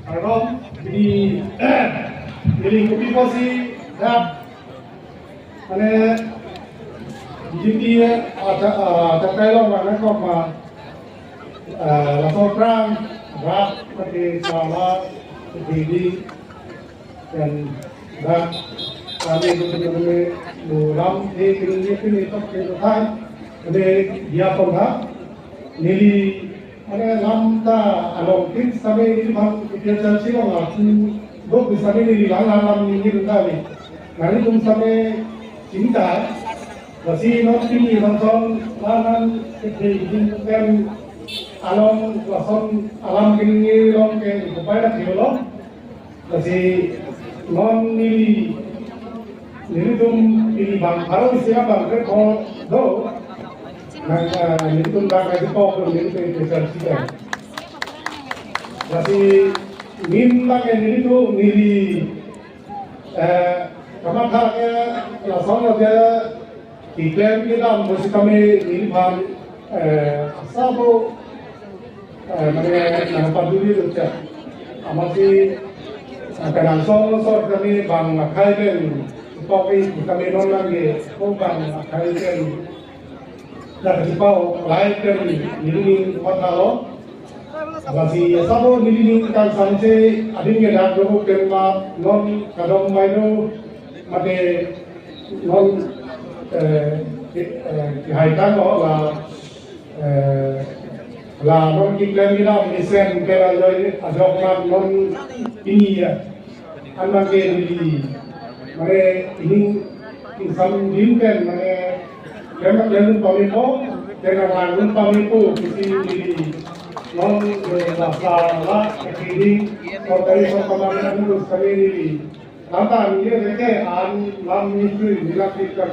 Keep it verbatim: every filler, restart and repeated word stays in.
Kardom, di, neli kopi pusi dak, mane, di, di, aja, ah, aja kailong mana kok ma, ah, laso prang, rak, mati, sala, di, di, dan rak, kami itu sebenarnya buram, di, di, di, di, di, di, di, di, dia pun ha, neli Mane lam ta along tin sitame neli bang kepiachan si long la tu dok di sitame neli lang lang lam neli runda ni. Nelitum sitame chinta. Lasi non pini lason lanan kephe din pen along lason alam kini long ke upai na kilo. Lasi non neli, nelitum neli bang pharo isi abang ke ko do. Nang, eh, nelitum dak lagi ko nelitum kepiachan si kan. Lasi nim lagi nelitum neli, eh, kamatha ke lason lagi keklem kedam pusi kami neliphan, eh, sabo, eh, mane nangpaduri lucha. Amatsi, eh, kenangsong sor kami bang akhai pen, pok i kami non lagi, ko bang akhai pen. Dak kachipao, lai pen, neli ning pathalo. Lasi sabo neli ning kangsamse adin ke dak dobo pen ma non kadom mai do mate non, eh, eh, hai kan lo la, eh, la non keklem kedam mesen ke la joi ajok ma non pini ya. Anbang ke neli, mane ining ingsam din pen, mane, kena kena pamepo, kena rangun pamepo, pusi neli, non, eh, basa la, kini, sorkari sorkar mana urus kami neli. Tanta neli reke an lam nitui nila kita.